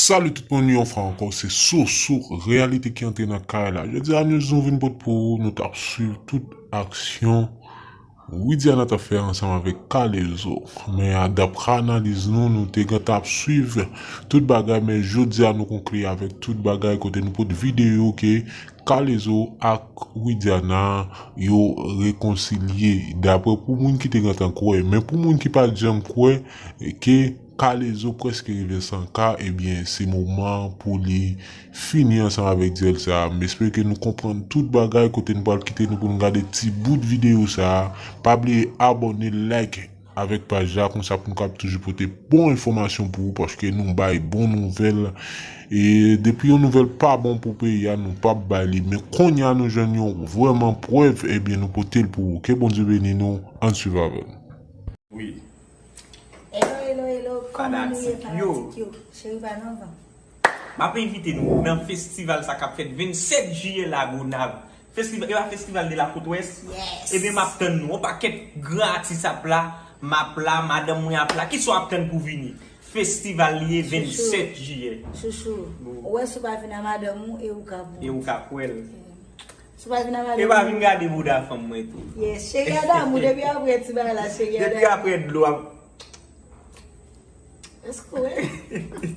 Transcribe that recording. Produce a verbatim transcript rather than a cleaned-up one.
Salut tout moun, yon fwa ankò, se Soso Reyalite ki antre nan kay la. Jodi a, news nou vin pote pou ou, nou t ap swiv tout aksyon Widiana t ap fè ansanm avèk K-Lezo. Men a, daprè analiz nou, nou te gentan ap swiv tout bagay, men jodi a, nou konkli avèk tout bagay kote nou pote videyo ke K-Lezo ak Widiana yo rekonsilye. Daprè pou moun ki te gentan kwè, men pou moun ki pa t janm kwè ke K-Lezo prèske rive san K, ebyen, se moman pou li fini ansanm avèk dyèl sa a. M espere ke nou konprann tout bagay kote nou pral kite nou pou nou gade ti bout videyo sa a. Pa bliye abòne, like avèk paj la, konsa pou nou kab toujou pote bon enfòmasyon pou ou, paske nou bay bon nouvèl. E depi yon nouvèl pa bon pou peyi a, nou p ap bay li. Men kounye a nou jwenn yon vrèman prèv, ebyen nou pote l pou ou. Ke Bondye beni nou, ann swiv avè n. Wi. Hello, hello, hello. Kòman nou ye, Fanatik yo. Fanatik yo? Cheri pa nan van. M ap envite nou nan festival sa k ap fèt vennsèt jiyè Lagonav. Festival, e pa festival de la Côte Ouest? Yes. Ebyen, m ap tann nou. Yon pakèt gran atis ap la, m ap la, madanm mwen ap la. Kisa w ap tann pou vini? Festival li ye vennsèt jiyè. Chouchou. Bon. Ou wè si w pa vin a madanm ou e ou ka bon. E ou ka kwè l. Si w pa vin a madanm E ou. pa vin gade bouda fanm mwen tou. Yes, cheri a damou depi apre ti bagay la, cheri a Depi damou. Apre dlo ap. Èske w wè?